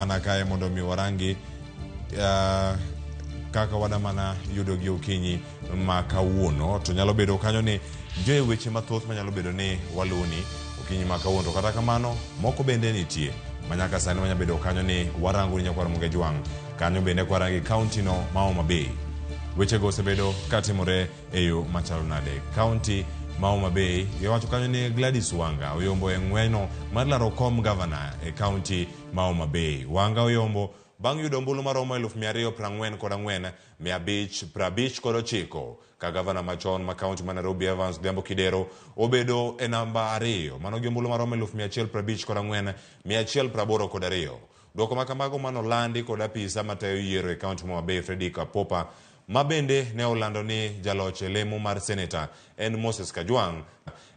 Mana kae mondo mi warangi kaka wadamana yudo gi okinyi ma kawuono to nyalo bedo kanyo ni nitie weche mathoth manyalo bedo ni waluni okinyi ma kawuono to kata kamano moko bende nitie manyaka sani wanyalo bedo kanyo ni warango ni nyakwar Muge Jwang' kanyo bende kwarangi kaunti no ma Homa Bay wechego osebedo katimore e yo machalo nade kaunti ma Homa Bay iwacho kanyo ni Gladys Wanga oyombo e ng'weno mar laro kom gavana e kaunti ma Homa Bay. Wanga oyombo bang' yudo ombulu maromo 244,559 ka gavana machon ma kaunti ma Nairobi Evans Odhiambo Kidero obedo e namba ariyo mano gi ombulu maromo 154,182. Duoko ma kamago manolandi kod apisa matayo yiero e kaunti ma Homa Bay Fredrick Apopa ma bende ne olando ni jaloch e lemo mar seneta en Moses Kajwang'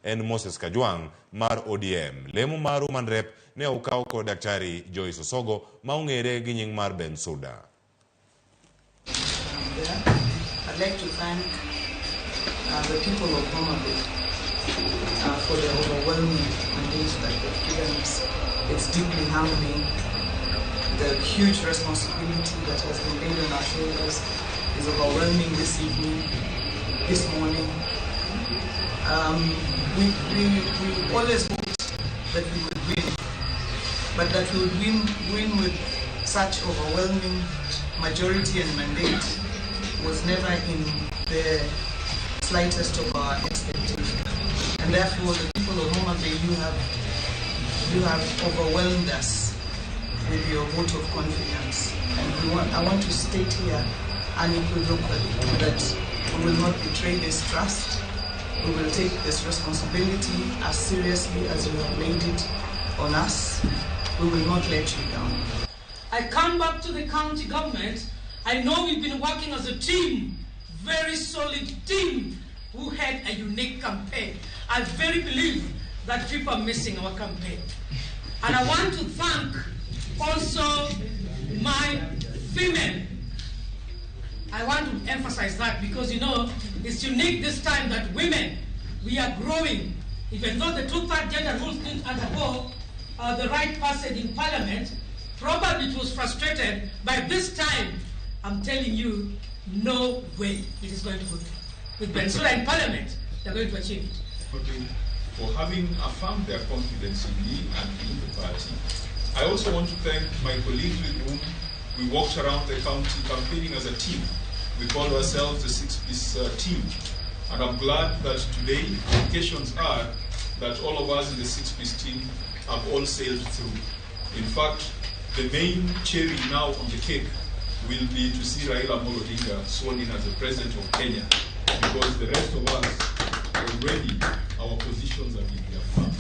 en Moses Kajwang' mar ODM. Lemo mar Woman Rep ne okaw kod Daktari Joyce Osogo ma ong'ere gi nying mar Bensuda. I'd like to thank the people of Homa Bay for the overwhelming mandate that they've given us. It's deeply humbling. The huge responsibility that has been laid on our shoulders is overwhelming this evening, this morning. We always hoped that we would win, but that we would win with such overwhelming majority and mandate was never in the slightest of our expectation. And therefore, the people of Homa Bay, you have overwhelmed us with your vote of confidence. And I want to state here unequivocally that we will not betray this trust. We will take this responsibility as seriously as you have laid it on us. We will not let you down. I come back to the county government. I know we've been working as a team, very solid team, who had a unique campaign. I very believe that people are missing our campaign. And I want to thank also my female. I want to emphasize that because, you know, it's unique this time that women, we are growing. Even though the two-third gender rules didn't undergo the right passage in parliament, probably it was frustrated. By this time, I'm telling you, no way it is going to go through. With Bensouda in parliament, they're going to achieve it. For having affirmed their confidence in me and in the party. I also want to thank my colleagues with whom we walked around the county campaigning as a team. We call ourselves the six-piece team. And I'm glad that today the indications are that all of us in the six-piece team have all sailed through. In fact, the main cherry now on the cake will be to see Raila Amolo Odinga sworn in as the president of Kenya, because the rest of us already, our positions have been reaffirmed.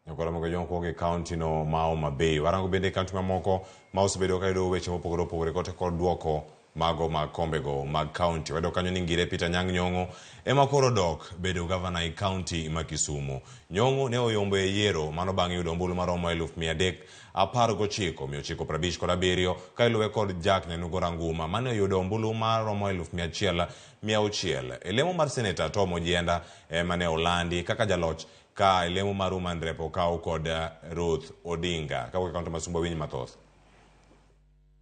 Nyakwara Muge Jwang' kuok e kaunti no ma Homa Bay. Warango bende kaunti mamoko ma osebedo ka yudo weche mopogore opogore kote kod duoko mago mag kombego mag kaunti. Wayudo kanyo ni Ngire Peter Anyang' Nyong'o ema koro dok bedo gavana e kaunti ma Kisumu. Nyong'o ne oyombo e yiero mano bang' yudo ombulu maromo 319,957 ka iluwe kod Jack Nyanugo Ranguma mane oyudo ombulu maromo 1,600. E lemo mar seneta Tom Ojienda ema ne olandi kaka jaloch ka e lemo mar Woman Rep okaw kod Ruth Odinga. Kawuok e kaunti ma Sumba winj mathoth.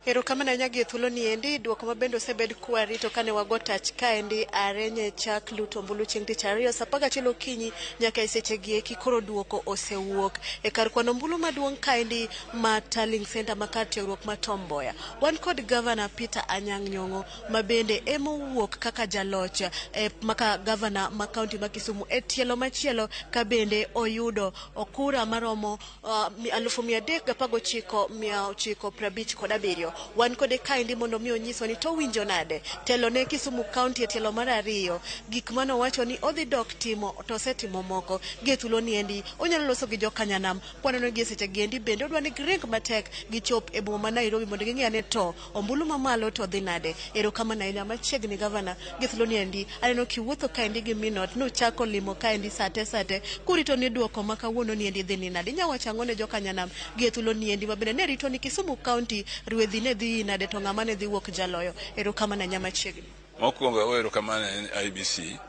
Erokamano ahinya gi thuolo ni endi duoko ma bende osebed kwarito kane wago tach kaendi arenye chak luto ombulu chieng' tich ariyo saa 11 okinyi nyaka e seche gi eki koro duoko osewuok e kar kwano ombulu maduong' kaendi ma Tallying Center ma kar tiegruok ma Tom Mboya. Wan kod Gavana Peter Anyang' Nyong'o ma bende emowuok kaka jaloch e maka gavana ma kaunti ma Kisumu e tielo machielo ka bende oyudo okura maromo 319,957. Wan kode kaendi mondo mi onyiswa ni to owinjo nade telo ne Kisumu County e tielo mar ariyo, gik mane owacho ni odhi dok timo to osetimo moko gi e thuolo ni endi onyalo loso gi jokanyanam kwaneno gi e seche gi endi bende odwa ni giring matek gichop e boma ma Nairobi mondo ging'e ane to ombulu mamalo to dhi nade. Erokamano ahinya machiegni gavana gi thuolo ni endi aneno kiwuotho kaendi gi minot nuchako limo kaendi sate sate kurito ni duoko ma kawuono ni endi dhi ni nade. Inya wacho ang'o ne jokanyanam gi e thuolo ni endi ma bende ne rito ni Kisumu County rwedhi ne dhi nade to ng'ama ne dhi wuok jaloyo. Erokamano ahinya machiegni. Mokwongo ago erokamano ne IEBC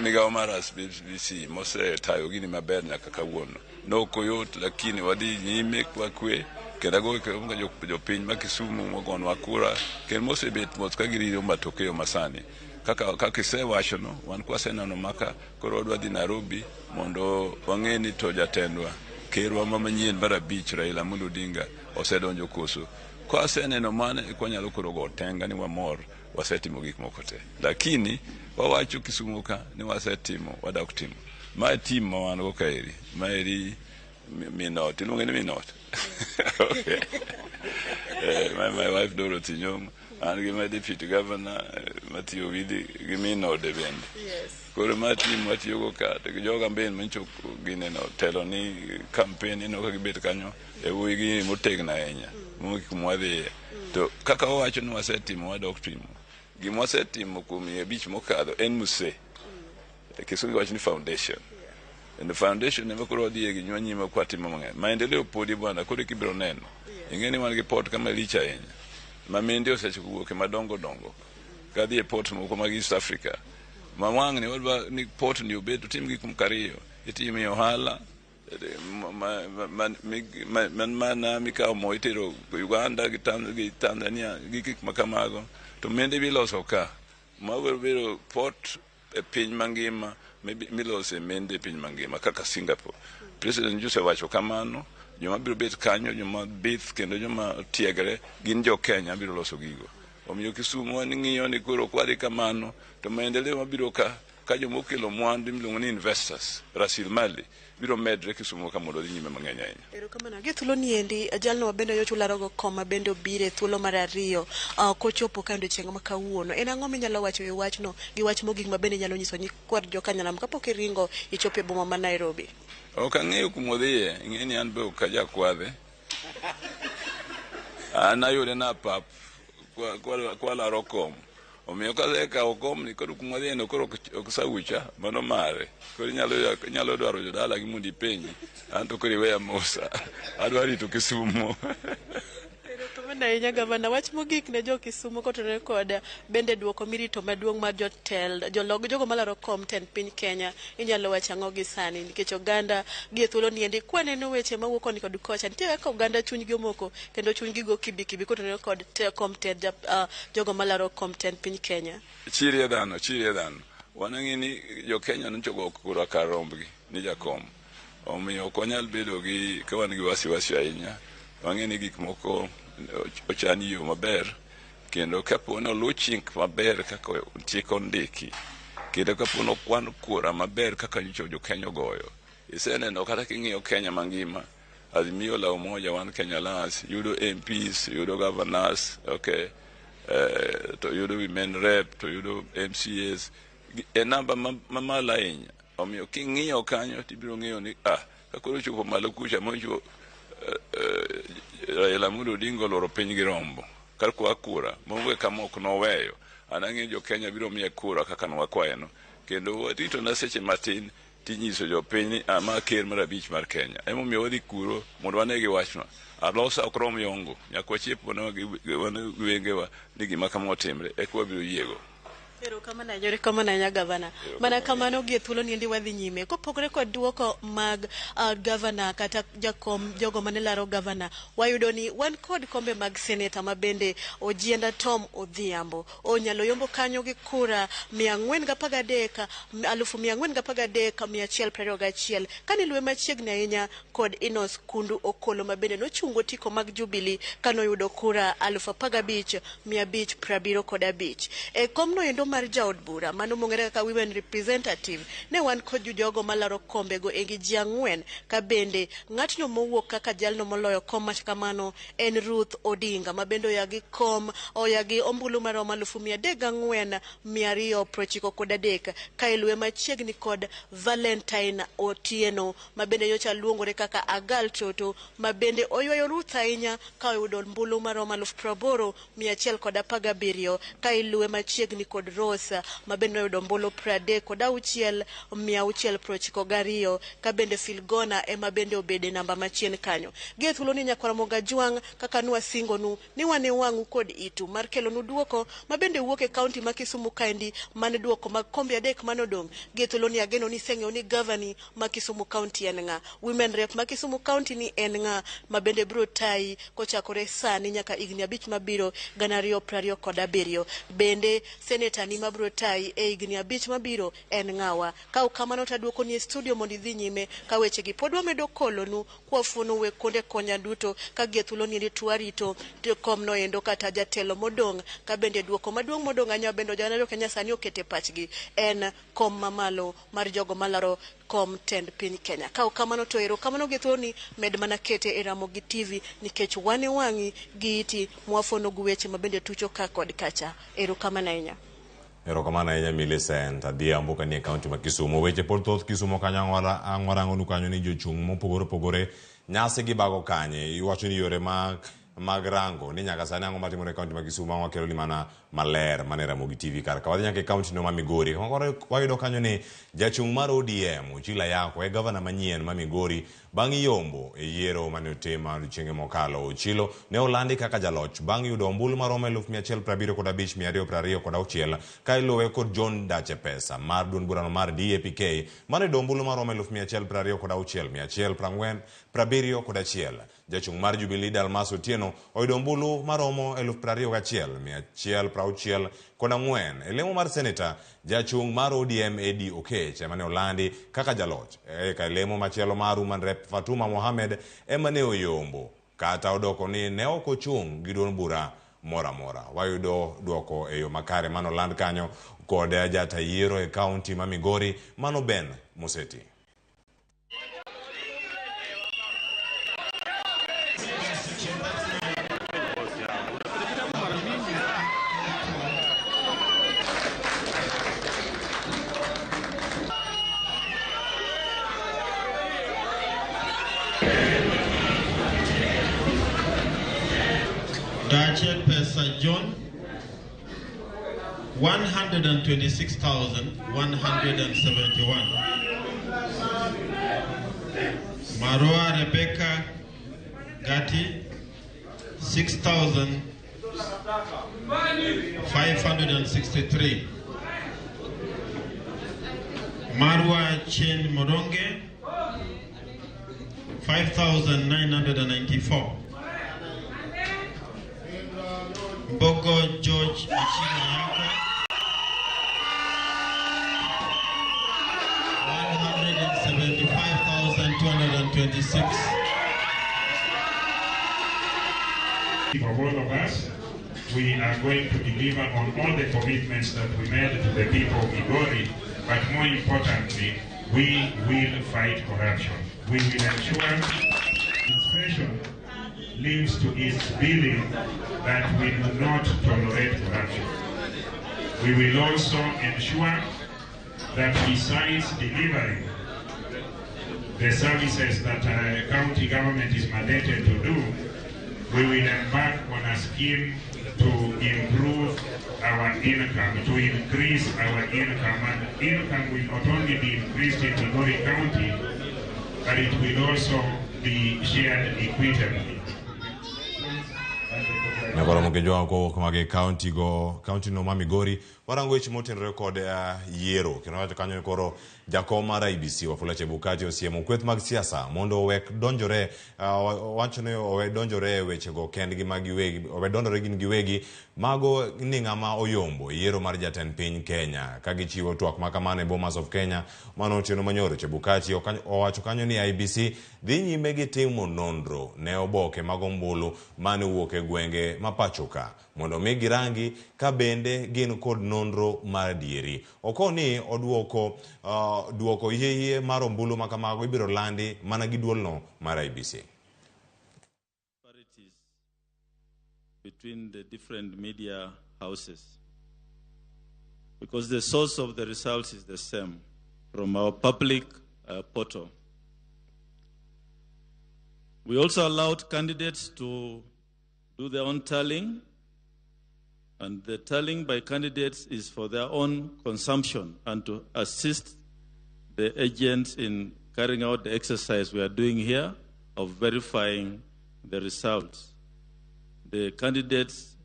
migawo mar IEBC mosetayo gini maber nyaka kawuono. Nok oyot lakini wadhi nyime kwa kwe kendo ago erokamano jopiny ma Kisumu mogonwa kura kendo mosebet mos ka girito matokeo masani. Kaka isewachono, wan kwaseneno maka koro wadwa dhi Nairobi mondo wang'e ni to jatendwa kerwa ma manyien mar abich Raila Amolo Odinga osedonjo koso. Kwaseneno mano eka wanyalo koro go otenga ni wamor wasetimo gik moko te. Lakini wawacho Kisumu ka ni wasetimo wadok timo. Ma team ma wan go kaeri, maeri minot, iluonge ni minot. Okay. My wife Dorothy Nyong'o, an gi my deputy governor Matthew Owidi gi minode bende. Yes. Koro ma team watiyogo ka to gi joga bende manyicho gineno telo ni campaign ineno ka gibet kanyo e wuoyi gi motegno ahinya mogik kuma wadhiye. To kaka wawacho ni wasetimo wadok timo. Gima wasetimo kuom higni abich mokadho en muse. Kisungu wacho ni foundation. And the foundation ema koro wadhiye gi nywa nyime kwatimo mang'eny. Maendeleo podi bwana koro kibiro neno. Ing'e ni wan gi port kama lich ahinya. Ma mende osechako wuok e madongo dongo. Kadhi e port moko mag East Africa. Ma wang'ni wadwa ni port ni obed otim gik moko ariyo. Itime ohala man mikawo mo itero Uganda gi Tanzania gi gik ma kamago. To mende miloso ka mago bedo port e piny mangima milose mende e piny mangima kaka Singapore. President nyocha osewacho kamano, joma biro bet kanyo, joma bith kendo joma tiegre gin jo Kenya biro loso gigo. Omiyo Kisumu wan ng'iyo ni koro kwadhi kamano to maendeleo mabiro ka joma okelo mwandu miluongo ni investors, rasilimali biro medre Kisumu ka mondo odhi nyime mang'eny ahinya. Erokamano. Gi thuolo ni endi jalno mabende nyocha ularogo kom ma bende obiro e thuolo mar ariyo kochopo ka odiochieng' ma kawuono. En ang'o minyalo wacho e wachno gi wach mogik ma bende inyalo nyiso nyikwa jokanyanam kapok iringo ichopo e boma ma Nairobi? Ok ang'eyo kuma odhiye, ing'e ni an be ok ajakwadhe. An ayude na pap kwalaro kom. Omiyo kasekawo komni koro kuma wadhiyeno koro ok saucha, mano mare. Koro inyalo dwaro jodalagi mondo ipenji. An to koro iweya mosa. Adwa rito Kisumu. Erokamano ahinya gavana. Wach mogik ne jo Kisumu kotenore kod bende duoko mirito maduong' mar jotel jolog jogo malaro kom tend piny Kenya inyalo wacho ang'o gi sani nikech oganda gi e thuolo ni endi kwaneno weche mawuok koni kod kocha nitie kaka oganda chunygi omoko kendo chunygi go kibi kibi kotenore kod kom tend jogo malaro kom tend piny Kenya. Chirie dhano, chirie dhano. Wanang'e ni jo Kenya nyocha ogo kura kar rombgi ni jakom. Omiyo ok wanyal bedo gi ka wan gi wasiwasi ahinya. Wang'e ni gik moko ochan yo maber kendo kapo ni oluw chik maber kaka chik ondiki kendo kapo ni okwan kura maber kaka nyocha jo Kenya ogoyo. Iseneno kata king'iyo Kenya mangima, Azimio la Umoja One Kenya Alliance yudo MPs, yudo governors, okay, to yudo women rep, to yudo MCAs e namba mamalo ahinya. Omiyo king'iyo kanyo tibiro ng'eyo ni ka koro ochopo malo kucha mocho Raila Amolo Odinga olworo piny gi rombo kar kwa kura maonge kama ok noweyo. An ang'eyo jo Kenya biro miye kura kaka nwakwayeno kendo warito na seche matin tinyiso jopiny ni ma ker mar abich mar Kenya. Emomiyo wadhi kuro mondo wane gi wachno. Alosa ok rom yongo, nyaka wachiep wane gi wengewa ni gima kama otimre eka wabiro yiego. Erokamano ahinya, erokamano ahinya gavana. Mana kamano gi e thuolo ni endi wadhi nyime. Kopogore kod duoko mag gavana kata jakom jogo mane laro gavana, wayudo ni wan kod kombe mag seneta ma bende Ojienda Tom Odhiambo onyalo yombo kanyo gi kura 413 413,121 kane luwe machiegni ahinya kod Enos Kundu Okolo ma bende nochungo otiko mag Jubilee kanoyudo kura 15,575. E komno endo mar jaod bura mano mong'ere kaka women representative ne wan kod jogo malaro kombego e ji ang'wen ka bende ng'atno mowuok kaka jalno moloyo kom makamano en Ruth Odinga ma bende oya gi kom oya gi ombulu maromo 304,293 ka iluwe machiegni kod Valentine Otieno ma bende nyocha luongore kaka Agal Toto ma bende oywayo Ruth ahinya ka oyudo ombulu maromo 80,117 ka iluwe machiegni kod Rose ma bende noyudo ombulu 36,692 ka bende Filgona ema bende obede namba machien kanyo. Gi e thuolo ni nyakwar Ramogi Ajwang' kaka nwasingonu ni wan e wang'u kod itu mar kelonu duoko ma bende wuok e kaunti ma Kisumu kaendi man duoko mag kombe adek manodong'. Gi e thuolo ni ageno ni iseng'eyo ni gavani ma Kisumu kaunti en ng'a, women rep ma Kisumu kaunti ni en ng'a ma bende biro tayi kochakore sani nyaka higni 5 mabiro 2027. Bende seneta ni mabiro tayi e higni 5 mabiro en ng'awa. Ka kamano to aduoko ni e studio mondo idhi nyime ka wechegi pod wamedo kolonu kwafuono we kuonde konya duto ka gi e thuolo ni to warito kom noendo kata jatelo modong' ka bende duoko maduong' modong' ahinya bende oganda jo Kenya sani okete pachgi en kom mamalo mar jogo malaro kom tend piny Kenya. Ka ok kamano to erokamano gi thuolo ni med mana kete e Ramogi TV nikech wan e wang'i gi iti mwafuono gu weche ma bende tucho ka kod kacha. Erokamano ahinya. Erokamano ahinya Millicent Adhiambo kanie kaunti ma Kisumu. Weche pod thoth Kisumu kanyo ang' warangonu kanyo ni jochung' mopogore opogore nyasi gibago kanye. Iwacho ni yore mag rango ni nyaka sani ang'o matimore e kaunti ma Kisumu ang' wakelo ni mana maler mana e Ramogi TV kar ka. Wadhi nyaka e kaunti no ma Migori. Wayudo kanyo ni jachung' mar ODM Ochilo Ayako e gavana manyien ma Migori bang' yombo e yiero mane otim odiochienge mokalo. Ochilo ne olandi kaka jaloch bang' yudo ombulu maromo 175,226 ka iluwe kod John Dache Pesa mar duond burano mar DAPK mane oyudo ombulu maromo 126,141. Jachung' mar Jubilee Dalmas Otieno oyudo ombulu maromo 21,164. E lemo mar seneta, jachung' mar ODM Eddie Okech ema ne olandi kaka jaloch. Eka e lemo machielo mar Woman Rep Fatuma Mohamed ema ne oyombo kata odoko ni ne ok ochung' gi duond bura moro amora. Wayudo duoko e yo makare manoland kanyo kod jata yiero e kaunti ma Migori mano Ben Moseti. Dache Pesa John, 126,171. Maroa Rebecca Gati, 6,563. Marwa Chen Moronge, 5,994. Mbogo George Achina Yako, 175,226. For all of us, we are going to deliver on all the commitments that we made to the people of Migori, but more importantly, we will fight corruption. We will ensure administration lives to its belief that we do not tolerate corruption. We will also ensure that besides delivering the services that county government is mandated to do, we will embark on a scheme to improve our income, to increase our income. And income will not only be increased in Migori County, but it will also be shared equitably. Nyakoro Mgenjwa kowuok mag e kaunti go kaunti no ma Migori warango weche motenore kod yiero kendo wacho kanyo ni koro jakom mar IEBC Wafula Chebukati osiemo kweth mag siasa mondo owek donjore wacho ni owe donjore e wechego kendgi mag giwegi owe donjore gin giwegi mago ni ng'ama oyombo yiero mar jatend piny Kenya ka gichiwo twak ma kamano e Bomas of Kenya mano otieno manyoro. Chebukati owacho kanyo ni IEBC dhi nyime gi timo nonro ne oboke mag ombulu mane owuok e gwenge ma pacho ka mondo mi girangi ka bende gin kod nonro mar adieri. Oko ni oduoko duoko yie mar ombulu ma kamago ibiro landi mana gi duolno mar IEBC. Between the different media houses, because the source of the results is the same from our public portal. We also allowed candidates to do their own tallying, And the tallying by candidates is for their own consumption and to assist the agents in carrying out the exercise we are doing here of verifying the results. The candidates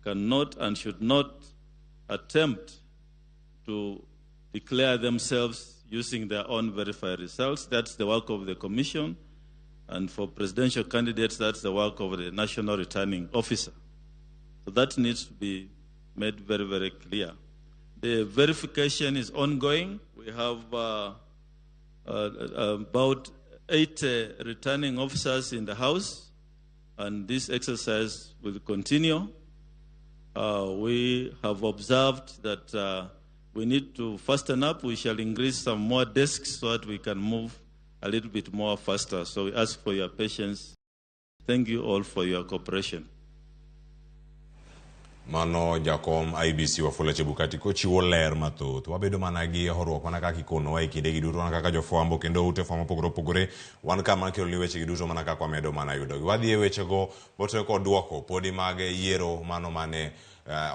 cannot and should not attempt to declare themselves using their own verified results. That's the work of the Commission. And for presidential candidates, that's the work of the National Returning Officer. So that needs to be made very, very clear. The verification is ongoing. We have about 8 returning officers in the House, and this exercise will continue. We have observed that we need to fasten up. We shall increase some more desks so that we can move a little bit more faster. So we ask for your patience. Thank you all for your cooperation. Mano jakom IEBC Wafula Chebukati kochiwo ler mathoth. Wabedo mana gi horuok mana kaka ikonowa e kindegi duto mana kaka jofwambo kendo ute fwambo mopogore opogore wan ka mana keloni wechegi duto mana kaka wamedo mana yudogi. Wadhi e wechego bote kod duoko podi mag yiero mano mane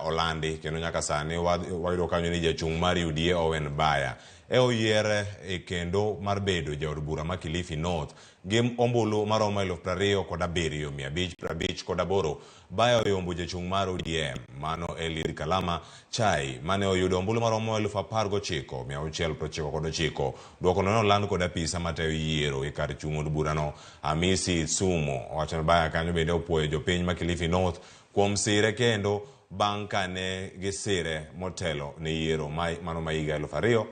olandi kendo nyaka sani wayudo kanyo ni jachung' mar UDA Owen Baya e oyier e kendo mar bedo jaod bura ma Kilifi North gi ombulu maromo 27,558. Baya oyombo jachung' mar ODM mano Eliud Kalama Chai mane oyudo ombulu maromo 19,699. Duoko no noland kod apisa matayo yiero e kar chung' od burano Hamisi Sumo. Owacho ni Baya kanyo bende opuoyo jopiny ma Kilifi North kuom sire kendo bang' kane gisire motelo ne yiero mano ma higa 2017.